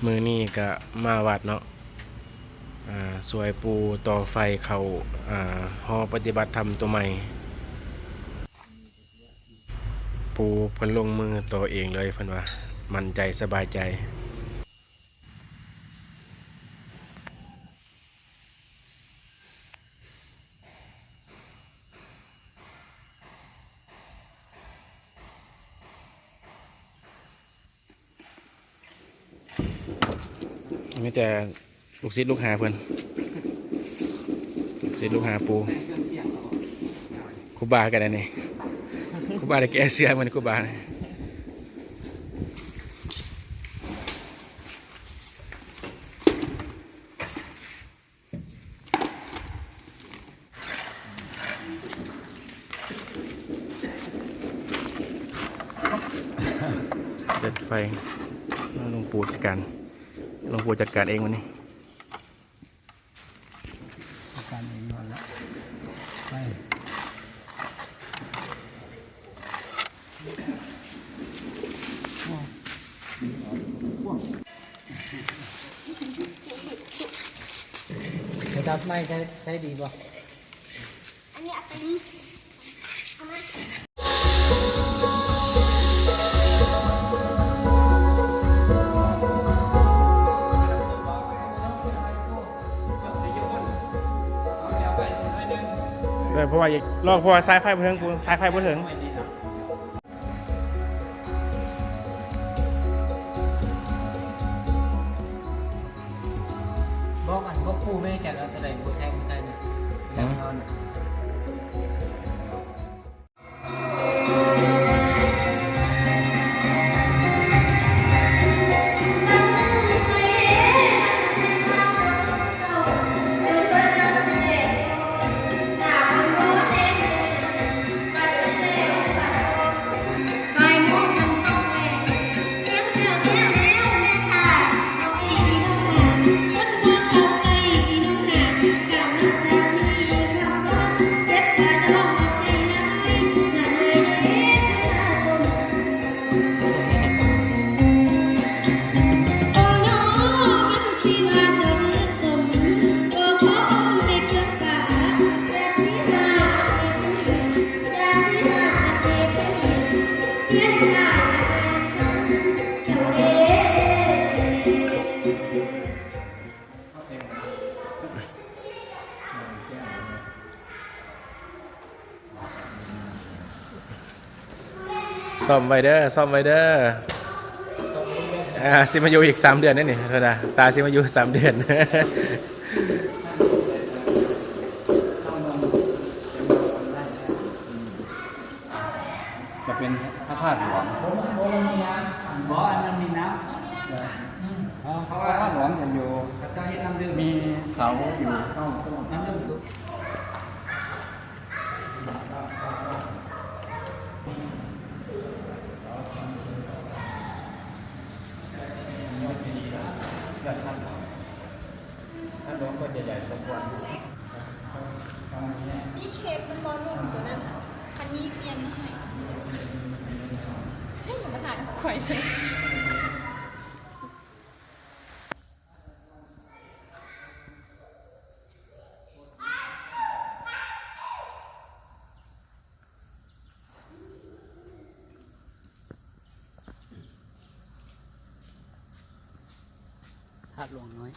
ມື້ນີ້ກະມາວັດເນາະ ອາ ຊ່ວຍປູ່ຕໍ່ໄຟເຂົ້າ ອາ ຫໍປະຕິບັດທຳໂຕໃໝ່. ປູ່ເພິ່ນລົງມືຕໍ່ເອງເລີຍ ເພິ່ນວ່າໝັ້ນໃຈສະບາຍໃຈ. ມີແຕ່ລູກສິດລູກຫາເພິ່ນ ລູກສິດລູກຫາປູ່. ຄູບາກໍໄດ້ນີ້ ຄູບາໄດ້ແກ້ເສື້ອ ມື້ນີ້ຄູບາ. ເປີດໄຟ ຫຼວງປູ່ຈັດການ ຫຼວງປູ່ຈັດການເອງມື້ນີ້ ຈັດການເອງນອນລະ ໄປ. ໄປດັບໄມ້ໃຊ້ ໃຊ້ດີບໍ່? ອັນນີ້ເອົາໄປນີ້ ເອົາມາ. ເອີ ເພາະວ່າ ລອງ ເພາະວ່າສາຍໄຟບໍ່ເຖິງ ສາຍໄຟບໍ່ເຖິງ. ບອກ ອັນ ບອກປູ່ແມ່ ຈະເອົາໂຕໃດ ບໍ່ໃຊ້ ບໍ່ໃຊ້ນະ ອືມ ເອົານະ. ຊ້ອມໄວ້ເດີ ຊ້ອມໄວ້ເດີ ອາ ຊິມາຢູ່ອີກສາມເດືອນເດ້ນີ້ ຕາຊິມາຢູ່ສາມເດືອນ. ຈະເປັນພະທາດຫຼວງ ບໍ່ ອັນນັ້ນມີນ້ຳ ພະທາດຫຼວງຈະຢູ່ ເຂົາເຈົ້າເຮັດນ້ຳດື່ມ ມີເສົາຢູ່ ນ້ຳດື່ມທຸກ ທາດຫຼວງກໍຈະໃຫຍ່ສົມຄວນ. ມີເຄບມັນບໍ່ໜຸ່ມຕົວນັ້ນນະ ຄັນມີປ່ຽນມາໃຫ້ ເຮີ້ຍ ຢ່າມາຖ່າຍນຳຂ້ອຍເດີ. ທາດຫຼວງນ້ອຍ.